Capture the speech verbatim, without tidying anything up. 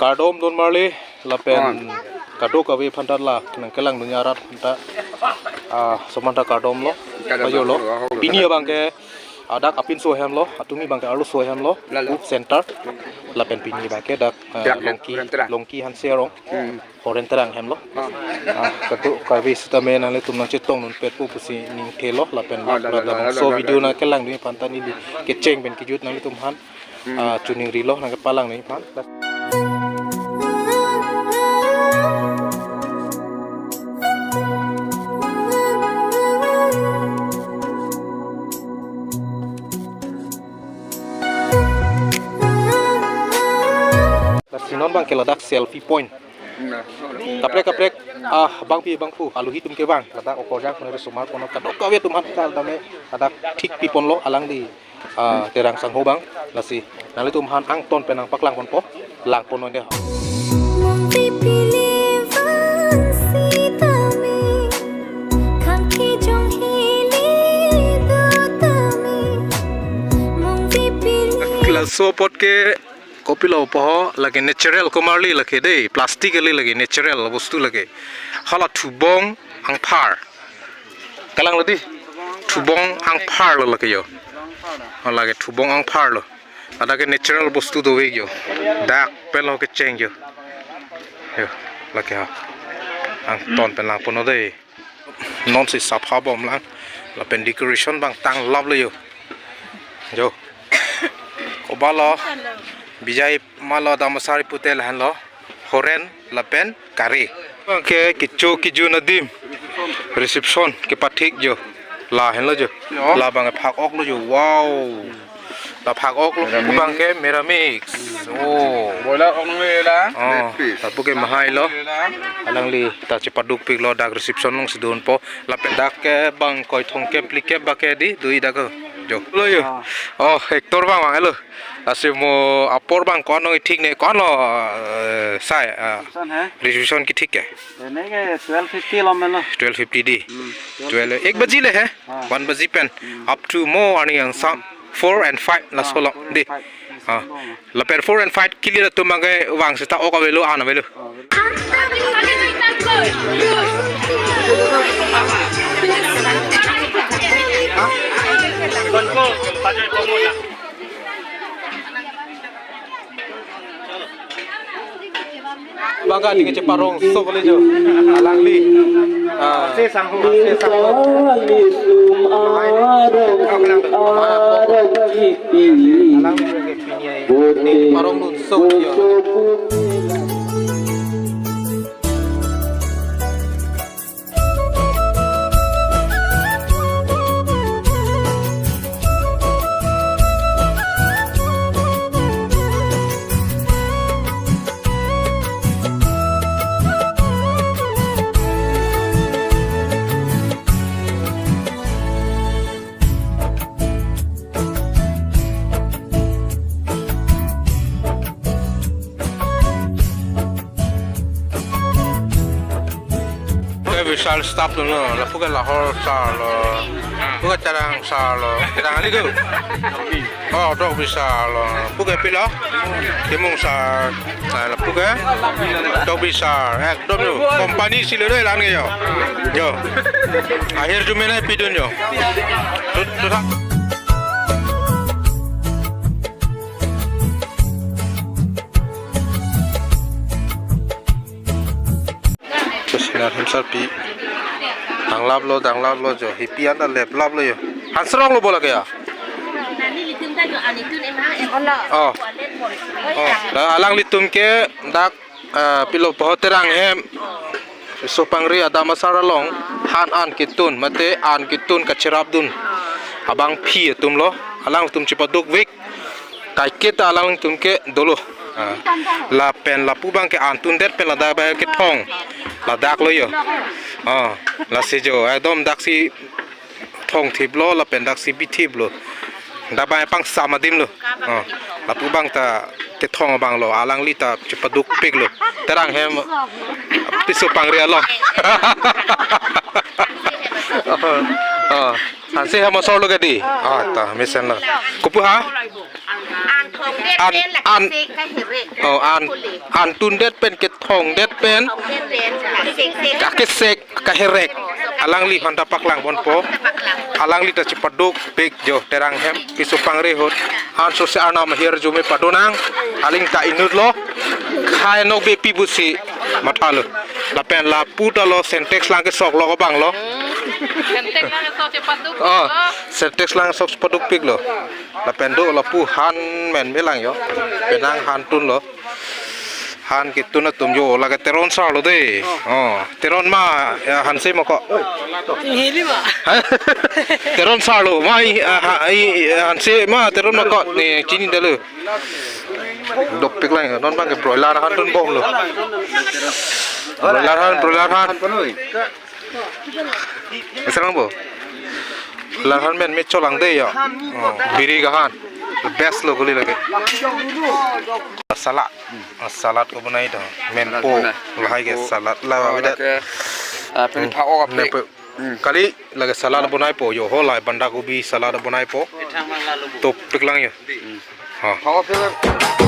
Kardom don marli lapen kadokave aphan ta la nangkelangdun arat aphan ta, ah, osomar ta kardom lo. Kardom. Pajirlo. Pini abang ke dak apinso ahem lo, atumi abang ke arloso ahem lo. Lalo. Up center. Lapen pini abang ke dak, ah, Dak Longki, Horen Terang. Longki Hanse arong. Hmm. Horen Terang ahem lo. Ah. Ah, kadokave sitame nanglitum nangchetongdun petpo pusi ningthelo lapen Ah, la, la, la, la, la, bangso la, la, video la. Nangkelangdun aphan ta neli kecheng pen kejut nanglitum aphan. Hmm. Ah, chuning rilo nangkepalangdun aphan. Lasi non abang ke ladak selfie point. Nah. Kaprek kaprek, ah, bangpi bangphu aluhi atum ke abang ladak okorjang pon, osomar pon, kadokave atum aphan kal tame ladak thik piponlo alangli, ah, Terang sangho abang. Lasi nanglitum aphan angton pen nangpaklang ponpo, langpon non dei. Mung pipili vang sitame, khang kejong hili dotame. Mung pipili. Laso apot ke kopilo pu ho, lake natural komarli lake dei, plastic kali, lake natural bostu lake. Hala thubong angphar. Kalanglo dei, thubong angphar lo lake jo. Oh, lake thubong angphar lo. Ladak ke natural bostu dovek jo. Dak pen lo kecheng jo. Jo, lake ha. Angton pen langpon non dei. Nonsi sapha bomlang. Lapen decoration abang tanglaplo jo. Jo. Kobalo. Bijai malo, Damasar putel henlo. Horen lapen kare. Abang ke kecho kejun adim. Reception kepathik jo. La henlo jo. Jo. La abang phak-ok lo jo. Wow. La phak-ok lo. Meramix. Abang ke meramix. Oh. Boiler ok nang le la. Oh. Leg piece. Lapu ke mahai lo. Alangli ta chepadukpiklo, dak reception alongsi dunpo. Lapen dak ke bang koi thomkep phlikep abang ke dei, dui dak ke. Jo. Lo jo. Ah. Oh, actor abang abang lo. Lasi mo apor abang ko-an nong ithik ne, ko-an lo, eh, sai, ah, Reception he? Reception kethik ke? Ene ke twelve fifty lo melo. Twelve fifty dei. Hmm, twelve fifty. Twelve, ek baji le he? Ah. One baji pen. Hmm. Up to mo arni angsam four and five laso lo dei. Five. Ah. Lapen four and five kili atum abang ke vang seta ok avelo, an avelo. Ah, avelo. Bangka ni kece parong sok le jo. Alangli. Ah. Se sangho, se sangho. Alangli ke pini ai. Ni parong dun sok jo. Ke Vishal staff lo, lapu ke Lahore sir lo, lapu ke Terang sir lo, Terang ali ko. Oh, Dok Vishal lo, lapu ke pilo, Timung sir, ah, lapu ke Dok Vishal, ekdom jo, company si lo dei la-an ke jo. Jo. Ahir jume nangpidun jo. Tut, tut, ha. Terus na hem sarpi. Danglaplo, danglaplo jo. Hipi anta leplaplo jo. Hansrong lo bola kaya? Oh. Oh. La alanglitum ke dak, ah, pilo pu ho Terang hem. Sopangri adam asar along han an ketun, mate an ketun kacherapdun abangpi atum lo, alangtum chepadukvek. Kaiketa alangtum ke dolo. Ah. Lapen lapu abang ke an tundet pen ladak abang kethong. Ladak lo jo. Ah, lasi jo. Ekdom daksi thongthiplo, lapen daksi bithiplo. Dak abang pangsam adim lo. Ah. Lapu abang ta kethong abang lo. Alangli ta chepadukpiklo. Terang hem piso pangri along. Ah. Hanse hem asor lo ke dei. Ah, ta mesen lo. Kopu ha? An, an, oh, an, an tundet pen kethongdet pen akesek kaherek. Alangliphan ta paklangponpo. Alangli ta chepadukpik jo Terang hem piso pangre ahut. Ansose Arnam ahirjume padonang. Aling ta inutlo. Khai nokbe pi pusi mathalo. Lapen lapu ta lo Sintex lang kesoklo kobanglo. Sintex lang kesok chepaduk. Oh, lo. Sintex lang kesok chepadukpiklo. Lapen do lapu han menmelang jo. Penang han tunlo. Han ketun atum jo, lake Teron sar lo de. Oh, Teron ma, ya, Hanse ma ko. Hili ma. Teron sar lo, ma, i, ah, ha, i, Hanse ma, Teron ma ko. Ne, chinidetlo. Dopiklang, non bang ke broiler han tunbomlo. Broiler han, broiler han. Serang bo. Broiler han menme cholang de ya. Oh, biri kahan. The best lo kuli lake. Salad. Ah, salad ko bonai to. Menpo. Lahai ke salad. La, oh, bida. Lake, ah, pen, hmm, phak-ok apik. Nepe. Hmm. Kali lake salad bonaipo jo. Ho lahai banda gobi salad bonaipo. Topiklang jo. Hmm. Ha. Phak-ok apik.